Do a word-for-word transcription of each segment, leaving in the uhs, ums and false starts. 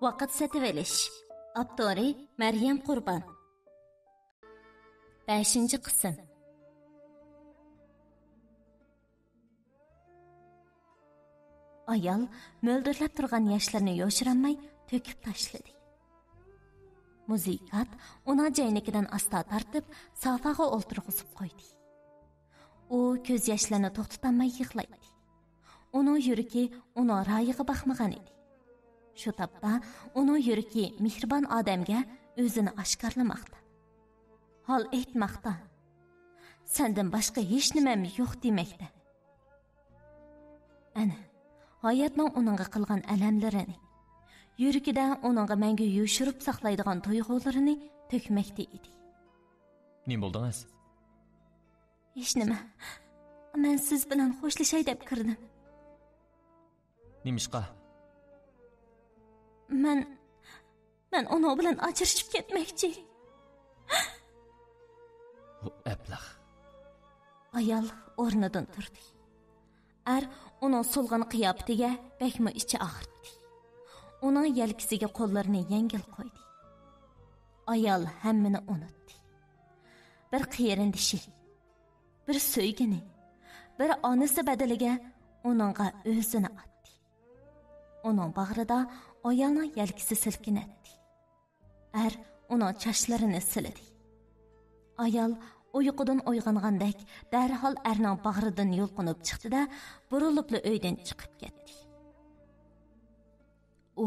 ۋاقىت سېتىۋېلىش. ئاپتورى مەريەم قۇربان. بەشىنچى قىسىم. ئايال مۆلدۈرلەپ تۇرغان ياشلىرىنى يوشۇرالماي تۆكۈپ تاشلىدى. مۇزىكات ئۇنىڭ جەينىكىدىن ئاستا تارتىپ، سافاغا ئولتۇرغۇزۇپ قويدى. ئۇ كۆز ياشلىرىنى توختىتالماي يىغلايتتى. ئۇنىڭ يۈرىكى ئۇنىڭ رايىغا باقمىغان ئىدى. شۇ تاپتا ئۇنىڭ يۈرىكى مېھرىبان ئادەمگە ئۆزىنى ئاشكارىلىماقتا. ھال ئېيتماقتا. سەندىن باشقا ھېچنېمەم يوق دېمەكتە. ئەنە، ھاياتنىڭ ئۇنىڭغا قىلغان ئەلەملىرىنى، يۈرىكىدە ئۇنىڭغا مەڭگۈ يوشۇرۇپ ساقلايدىغان تۇيغۇلىرىنى تۆكمەكتە ئىدى. نېمە بولدىڭىز؟ ھېچنېمە. مەن سىز بىلەن خوشلىشاي دەپ كىردىم. نېمىشقا؟ مەن، مەن ئۇنىڭ بىلەن ئاجرىشىپ كەتمەكچى. بۇ ئەبلەخ. ئايال ئورنىدىن تۇردى. ئەر ئۇنىڭ سولغان قىياپىتىگە بەكمۇ ئىچى ئاغرىدى. ئۇنىڭ يەلكىسىگە قوللىرىنى يەڭگىل قويدى. ئايال ھەممىنى ئۇنتتى. بىر قېرىندىشى، بىر سۆيگىنى، بىر ئانىسى بەدىلىگە ئۇنىڭغا ئۆزىنى ئاتتى. ئۇنىڭ باغرىدا ئايالنىڭ يەلكىسى سىلكىنەتتى. ئەر ئۇنىڭ چاچلىرىنى سىلىدى. ئايال ئۇيقۇدىن ئويغانغاندەك دەرھال ئەرنىڭ باغرىدىن يۇلقۇنۇپ چىقتى-دە، بۇرۇلۇپلا ئۆيدىن چىقىپ كەتتى. ئۇ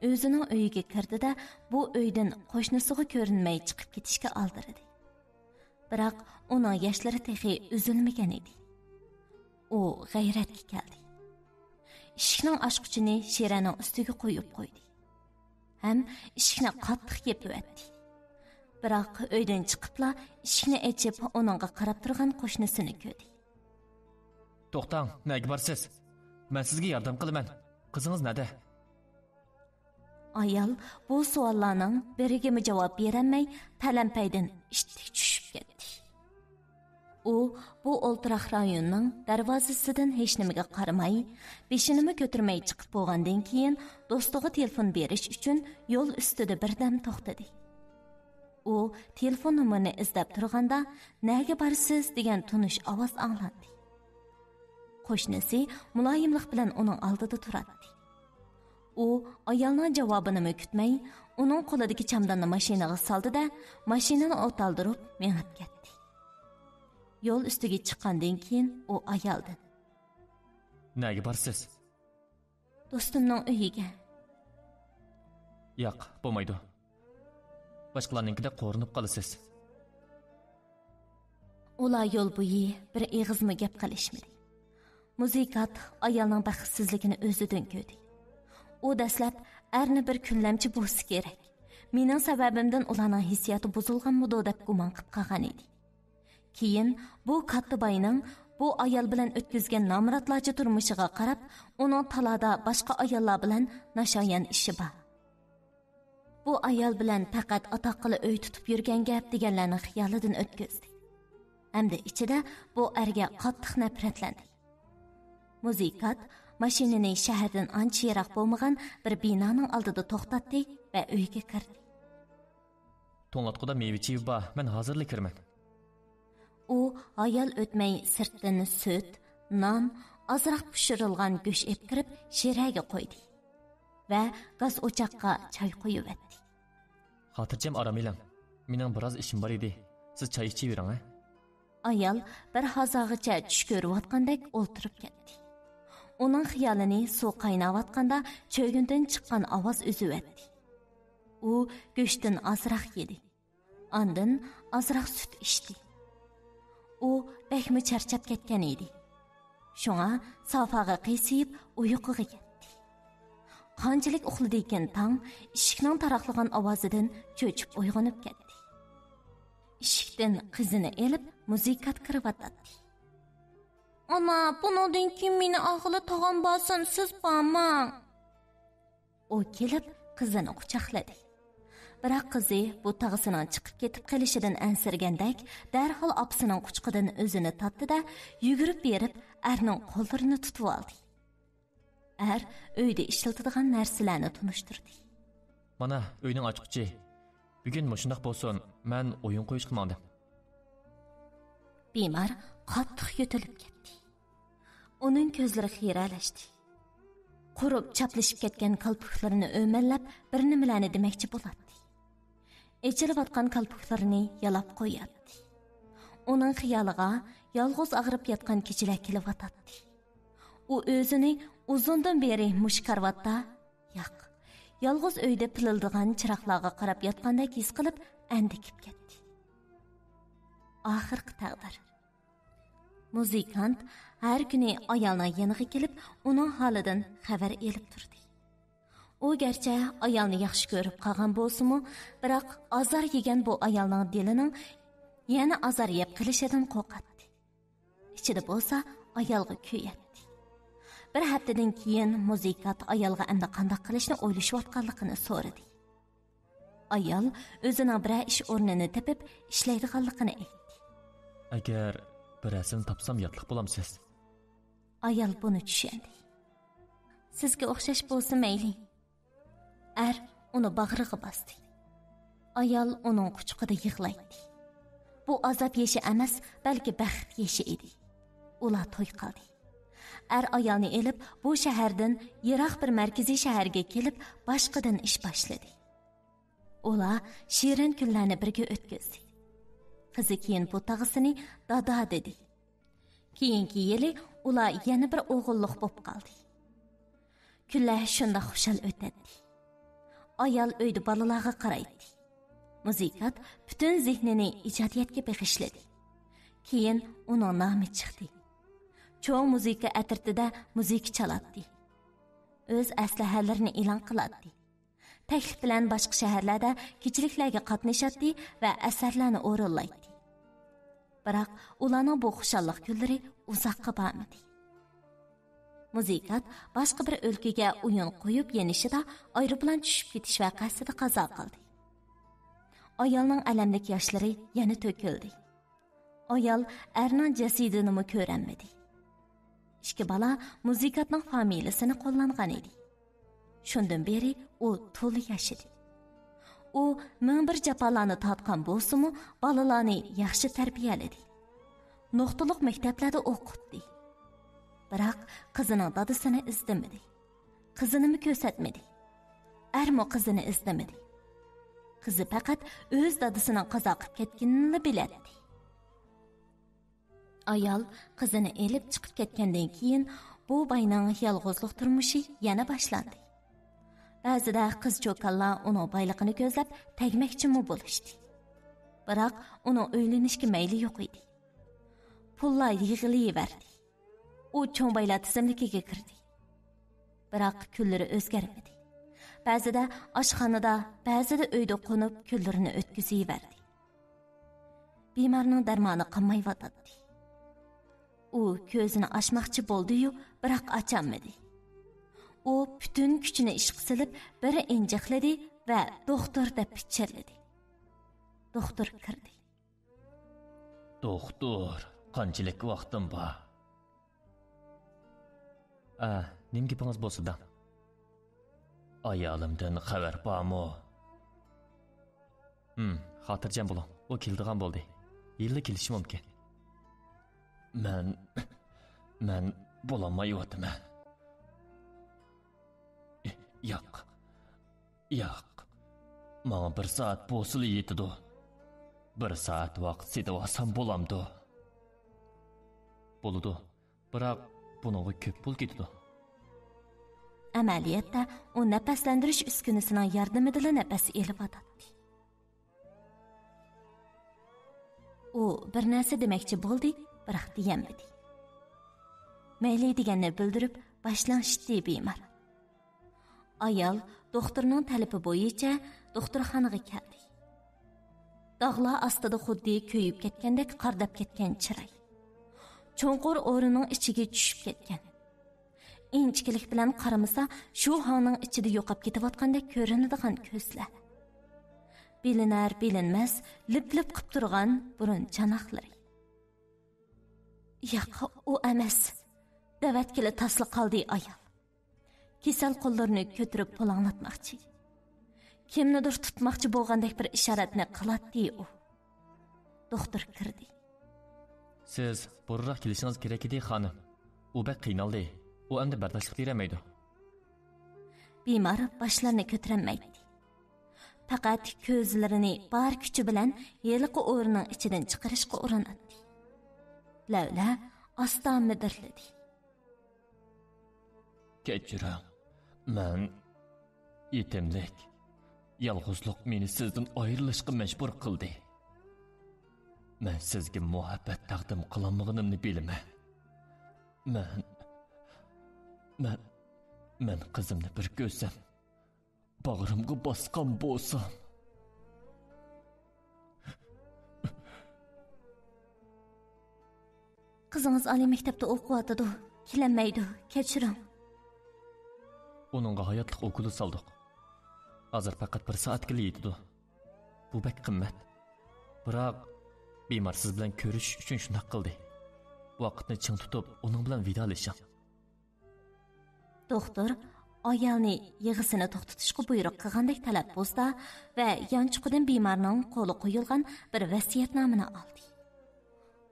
ئۆزىنىڭ ئۆيىگە كىردى-دە، بۇ ئۆيدىن قوشنىسىغا كۆرۈنمەي چىقىپ كېتىشكە ئالدىرىدى. بىراق ئۇنىڭ ياشلىرى تېخى ئۈزۈلمىگەن ئىدى. ئۇ غەيرەتكە كەلدى. ئىشىكنىڭ ئاچقۇچىنى شىرەنىڭ ئۈستىگە قويۇپ قويدى. ھەم ئىشىكنى قاتتىق يېپىۋەتتى. بىراق ئۆيدىن چىقىپلا ئىشىكنى ئېچىپ، ئۇنىڭغا قاراپ تۇرغان قوشنىسىنى كۆردى. توختاڭ، نەگە بارىسىز؟ مەن سىزگە ياردەم قىلىمەن. قىزىڭىز نەدە؟ ئايال بۇ سوئاللارنىڭ بىرىگىمۇ جاۋاب بېرەلمەي، پەلەمپەيدىن ئىتتىك چۈشۈپ كەتتى. ئۇ بۇ ئولتۇراق رايوننىڭ دەرۋازىسىدىن ھېچنېمىگە قارىماي، بېشىنىمۇ كۆتۈرمەي چىقىپ بولغاندىن كېيىن، دوستىغا تېلېفون بېرىش ئۈچۈن يول ئۈستىدە بىردەم توختىدى. ئۇ تېلېفون نومۇرىنى ئىزدەپ تۇرغاندا، «نەگە بارىسىز؟» دېگەن تونۇش ئاۋاز ئاڭلاندى. قوشنىسى مۇلايىملىق بىلەن ئۇنىڭ ئالدىدا تۇراتتى. ئۇ ئايالنىڭ جاۋابىنىمۇ كۈتمەي، ئۇنىڭ قولىدىكى چامداننى ماشىنىغا سالدى-دە، ماشىنىنى ئوتالدۇرۇپ مېڭىپ كەتتى. يول ئۈستىگە چىققاندىن كېيىن ئۇ ئايالدىن، «نەگە بارىسىز؟» «دوستۇمنىڭ ئۆيىگە.» «ياق، بولمايدۇ. باشقىلارنىڭكىدەك قورۇنۇپ قالىسىز.» ئۇلار يول بويى بىر ئېغىزمۇ گەپ قىلىشمىدى. مۇزىكات ئايالنىڭ بەختسىزلىكىنى ئۆزىدىن كۆردى. ئۇ دەسلەپ ئەرنى بىر كۈنلەمچى بولسا كېرەك، مېنىڭ سەۋەبىمدىن ئۇلارنىڭ ھېسسىياتى بۇزۇلغانمىدۇ دەپ گۇمان قىلىپ قالغان ئىدى. كېيىن بۇ كاتتا باينىڭ بۇ ئايال بىلەن ئۆتكۈزگەن نامراتلارچە تۇرمۇشىغا قاراپ، ئۇنىڭ تالادا باشقا ئاياللار بىلەن ناشايان ئىشى بار. بۇ ئايال بىلەن پەقەت ئاتاققىلا ئۆي تۇتۇپ يۈرگەن گەپ دېگەنلەرنى خىيالىدىن ئۆتكۈزدى. ئەمدى ئىچىدە بۇ ئەرگە قاتتىق نەپرەتلەندى. مۇزىكات ماشىنىنى شەھەردىن ئانچە يىراق بولمىغان بىر بىنانىڭ ئالدىدا توختاتتى ۋە ئۆيگە كىردى. توڭلاتقۇدا مېۋە چىۋە بار، مەن ھازىرلا كىرىمەن. ئۇ ھايال ئۆتمەي سىرتتىن سۈت، نان، ئازراق پىشۇرۇلغان گۆش ئېلىپ كىرىپ شىرەگە قويدى ۋە گاز ئوچاققا چاي قويۇۋەتتى. خاتىرجەم ئارام ئېلىڭ. مېنىڭ بىراز ئىشىم بار ئىدى. سىز چاي ئىچىۋېرىڭ، ھە؟ ئايال بىر ھازاغىچە چۈش كۆرۈۋاتقاندەك ئولتۇرۇپ كەتتى. ئۇنىڭ خىيالىنى سۇ قايناۋاتقاندا چۆگۈندىن چىققان ئاۋاز ئۈزۈۋەتتى. ئۇ گۆشتىن ئازراق يېدى. ئاندىن ئازراق سۈت ئىچتى. ئۇ بەكمۇ چارچاپ كەتكەن ئىدى. شۇڭا سافاغا قىيسىيىپ ئۇيقۇغا كەتتى. قانچىلىك ئۇخلىدىكىن تاڭ ئىشىكنىڭ تاراقلىغان ئاۋازىدىن چۆچۈپ ئويغىنىپ كەتتى. ئىشىكتىن قىزىنى ئېلىپ مۇزىكات كىرىۋاتاتتى. ئانا، بۇنىڭدىن كېيىن مېنى ئالغىلى تاغام بارسۇن، سىز بارماڭ. ئۇ كېلىپ قىزىنى قۇچاقلىدى. بىراق قىزى بۇ تاغىسىنىڭ چىقىپ كېتىپ قېلىشىدىن ئەنسىرىگەندەك دەرھال ئاپىسىنىڭ قۇچىقىدىن ئۆزىنى تارتتى-دە، يۈگۈرۈپ بېرىپ ئەرنىڭ قوللىرىنى تۇتۇۋالدى. ئەر ئۆيدە ئىشلىتىدىغان نەرسىلەرنى تونۇشتۇردى. مانا، ئۆينىڭ ئاچقۇچى. بۈگۈن مۇشۇنداق بولسۇن، مەن ئويۇن قويۇشقا ماڭدىم. بىمار قاتتىق يۆتىلىپ كەتتى. ئۇنىڭ كۆزلىرى خىرەلەشتى. قۇرۇپ چاپلىشىپ كەتكەن كالپۇكلىرىنى ئۆمەللەپ، بىر نېمىلەرنى دېمەكچى بولاتتى. ئېچىلىۋاتقان كالپۇكلىرىنى يالاپ قوياتتى. ئۇنىڭ خىيالىغا يالغۇز ئاغرىپ ياتقان كېچىلەر كېلىۋاتاتتى. ئۇ ئۆزىنى ئۇزۇندىن بېرى مۇشۇ كارىۋاتتا، ياق، يالغۇز ئۆيدە پىلىلدىغان چىراغلارغا قاراپ ياتقاندەك ھېس قىلىپ ئەندىكىپ كەتتى. ئاخىرقى تەقدىر. مۇزىكانت ھەر كۈنى ئايالنىڭ يېنىغا كېلىپ، ئۇنىڭ ھالىدىن خەۋەر ئېلىپ تۇردى. ئۇ گەرچە ئايالنى ياخشى كۆرۈپ قالغان بولسىمۇ، بىراق ئازار يېگەن بۇ ئايالنىڭ دىلىنىڭ يەنە ئازار يەپ قېلىشىدىن قورقاتتى. ئىچىدە بولسا ئايالغا كۆيەتتى. بىر ھەپتىدىن كېيىن مۇزىكانت ئايالغا ئەمدى قانداق قىلىشنى ئويلىشىۋاتقانلىقىنى سورىدى. ئايال ئۆزىنىڭ بىرەر ئىش ئورنىنى تېپىپ ئىشلەيدىغانلىقىنى ئېيتتى. ئەگەر بىرەرسىنى تاپسام ياتلىق بولامسىز؟ ئايال بۇنى چۈشەندى. سىزگە ئوخشاش بولسا مەيلى. ئەر ئۇنى باغرىغا باستى. ئايال ئۇنىڭ قۇچىقىدا يىغلايتتى. بۇ ئازاب يېشى ئەمەس، بەلكى بەخت يېشى ئىدى. ئۇلار توي قىلدى. ئەر ئايالنى ئېلىپ، بۇ شەھەردىن يىراق بىر مەركىزىي شەھەرگە كېلىپ، باشقىدىن ئىش باشلىدى. ئۇلار شېرىن كۈنلەرنى بىرگە ئۆتكۈزدى. قىزى كېيىن بۇ تاغىسىنى دادا دېدى. كېيىنكى يىلى ئۇلار يەنە بىر ئوغۇللۇق بوپ قالدى. كۈنلەر شۇنداق خۇشال ئۆتەتتى. ئايال ئۆيدە بالىلارغا قارايتتى. مۇزىكانت پۈتۈن زېھنىنى ئىجادىيەتكە بېغىشلىدى. كېيىن ئۇنىڭ نامى چىقتى. چوڭ مۇزىكا ئەترىتىدە مۇزىكا چالاتتى. ئۆز ئەسلىھەلىرىنى ئېلان قىلاتتى. تەكلىپ بىلەن باشقا شەھەرلەردە كېچىلىكلەرگە قاتنىشاتتى ۋە ئەسەرلەرنى ئورۇنلايتتى. بىراق ئۇلارنىڭ بۇ خۇشاللىق كۈنلىرى ئۇزاققا بارمىدى. مۇزىكانت باشقا بىر ئۆلكىگە ئويۇن قويۇپ يېنىشىدا ئايروپىلان چۈشۈپ كېتىش ۋەقەسىدە قازا قىلدى. ئايالنىڭ ئەلەملىك ياشلىرى يەنە تۆكۈلدى. ئايال ئەرنىڭ جەسىتىنىمۇ كۆرەلمىدى. ئىككى بالا مۇزىكانتنىڭ فامىلىسىنى قوللانغان ئىدى. شۇندىن بېرى ئۇ تولا ياشىدى. ئۇ مىڭ بىر جاپالارنى تارتقان بولسىمۇ، بالىلارنى ياخشى تەربىيەلىدى. نۇقتىلىق مەكتەپلەردە ئوقۇتتى. بىراق قىزىنىڭ دادىسىنى ئىزدىمىدى. قىزىنىمۇ كۆرسەتمىدى. ئەرمۇ قىزىنى ئىزدىمىدى. قىزى پەقەت ئۆز دادىسىنىڭ قازا قىلىپ كەتكىنىنىلا بىلەتتى. ئايال قىزىنى ئېلىپ چىقىپ كەتكەندىن كېيىن، بۇ باينىڭ يالغۇزلۇق تۇرمۇشى يەنە باشلاندى. بەزىدە قىز چوكانلار ئۇنىڭ بايلىقىنى كۆزلەپ تەگمەكچىمۇ بولۇشتى. بىراق ئۇنىڭ ئۆيلىنىشكە مەيلى يوق ئىدى. پۇللار يىغىلىۋەردى. ئۇ چوڭ بايلار تىزىملىكىگە كىردى. بىراق كۈنلىرى ئۆزگەرمىدى. بەزىدە ئاشخانىدا، بەزىدە ئۆيدە قونۇپ كۈنلىرىنى ئۆتكۈزۈۋەردى. بىمارنىڭ دەرمانى قالمايۋاتاتتى. ئۇ كۆزىنى ئاچماقچى بولدى-يۇ، بىراق ئاچالمىدى. ئۇ پۈتۈن كۈچىنى ئىشقا سېلىپ، بىر ئىنجىقلىدى ۋە «دوختۇر» دەپ پىچىرلىدى. دوختۇر كىردى. دوختۇر، قانچىلىك ۋاقتىم بار؟ ئە، نېمە گېپىڭىز بولسا دەڭ. ئايالىمدىن خەۋەر بارمۇ؟ ھىم، خاتىرجەم بولۇڭ، ئۇ كېلىدىغان بولدى. ھېلىلا كېلىشى مۇمكىن. مەن، مەن بولالمايۋاتىمەن. ياق، ياق. ماڭا بىر سائەت بولسىلا يېتىدۇ. بىر سائەت ۋاقىت سېتىۋالسام بولامدۇ؟ بولىدۇ، بىراق بۇنىڭغا كۆپ پۇل كېتىدۇ. ئەمەلىيەتتە ئۇ نەپەسلەندۈرۈش ئۈسكۈنىسىنىڭ ياردىمىدىلا نەپەس ئېلىۋاتاتتى. ئۇ بىر نەرسە دېمەكچى بولدى، بىراق دېيەلمىدى. مەيلى دېگەننى بىلدۈرۈپ، باشلىڭىشتى بىمار. ئايال دوختۇرنىڭ تەلىپى بويىچە دوختۇرخانىغا كەلدى. داغلار ئاستىدا خۇددى كۆيۈپ كەتكەندەك قارىداپ كەتكەن چىراي. چوڭقۇر ئورىنىڭ ئىچىگە چۈشۈپ كەتكەن. ئىنچىكىلىك بىلەن قارىمىسا، شۇ ھاڭنىڭ ئىچىدە يوقاپ كېتىۋاتقاندەك كۆرۈنىدىغان كۆزلەر. بىلىنەر-بىلىنمەس لىپ-لىپ قىپ تۇرغان بۇرۇن چاناقلىرى. ياق، ئۇ ئەمەس. دەۋەتكىلى تاسلا قالدى ئايال. كېسەل قوللىرىنى كۆتۈرۈپ پۇلاڭلاتماقچى. كىمنىدۇر تۇتماقچى بولغاندەك بىر ئىشارەتنى قىلاتتى ئۇ. دوختۇر كىردى. سىز بۇرۇنراق كېلىشىڭىز كېرەك ئىدى، خانىم. ئۇ بەك قىينالدى. ئۇ ئەمدى بەرداشلىق بېرەلمەيدۇ. بىمار باشلىرىنى كۆتۈرەلمەيتتى. پەقەت كۆزلىرىنى بار كۈچى بىلەن ھېلىقى ئورىنىڭ ئىچىدىن چىقىرىشقا ئۇرۇناتتى. لەۋلەر ئاستا مىدىرلىدى. كەچۈرۈڭ، مەن يېتىملىك، يالغۇزلۇق مېنى سىزدىن ئايرىلىشقا مەجبۇر قىلدى. مەن سىزگە مۇھەببەت تەقدىم قىلالمىغىنىمنى بىلىمەن. مەن، مەن، مەن قىزىمنى بىر كۆرسەم، باغرىمغا باسقان بولسام. قىزىڭىز ئالىي مەكتەپتە ئوقۇۋاتىدۇ. كېلەلمەيدۇ. كەچۈرۈڭ. ئۇنىڭغا ھاياتلىق ئوكۇلى سالدۇق. ھازىر پەقەت بىر سائەتكىلا يېتىدۇ. بۇ بەك قىممەت. بىراق، بىمار سىز بىلەن كۆرۈشۈش ئۈچۈن شۇنداق قىلدى. ۋاقىتنى چىڭ تۇتۇپ، ئۇنىڭ بىلەن ۋىدالىشىڭ. دوختۇر ئايالنى يىغىسىنى توختىتىشقا بۇيرۇق قىلغاندەك تەلەپپۇزدا ۋە يانچۇقىدىن بىمارنىڭ قولى قويۇلغان بىر ۋەسىيەتنامىنى ئالدى.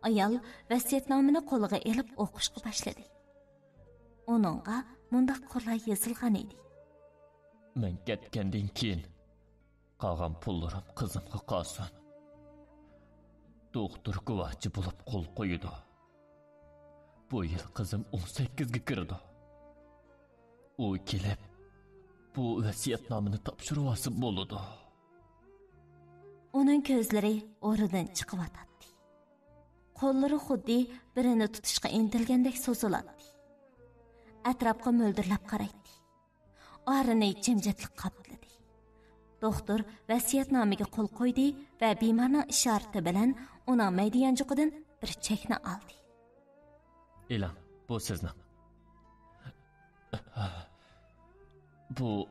ئايال ۋەسىيەتنامىنى قولىغا ئېلىپ ئوقۇشقا باشلىدى. ئۇنىڭغا مۇنداق قۇرلار يېزىلغان ئىدى. مەن كەتكەندىن كېيىن قالغان پۇللىرىم قىزىمغا قالسۇن. دوختۇر گۇۋاھچى بولۇپ قول قويىدۇ. بۇ يىل قىزىم ئون سەككىزگە كىرىدۇ. ئۇ كېلىپ، بۇ ۋەسىيەتنامىنى تاپشۇرۇۋالسا بولىدۇ. ئۇنىڭ كۆزلىرى ئورنىدىن چىقىۋاتاتتى. قوللىرى خۇددى بىرىنى تۇتۇشقا ئىنتىلگەندەك سوزۇلاتتى. ئەتراپقا مۆلدۈرلەپ قارايتتى. ئارىنى جىمجىتلىق قاپلىدى. دوختۇر ۋەسىيەتنامىگە قول قويدى ۋە بىمارنىڭ ئىشارىتى بىلەن ئۇنىڭ مەيدە يانچۇقىدىن بىر چەكنى ئالدى. ئېلىڭ، بۇ سىزنىڭ. بۇ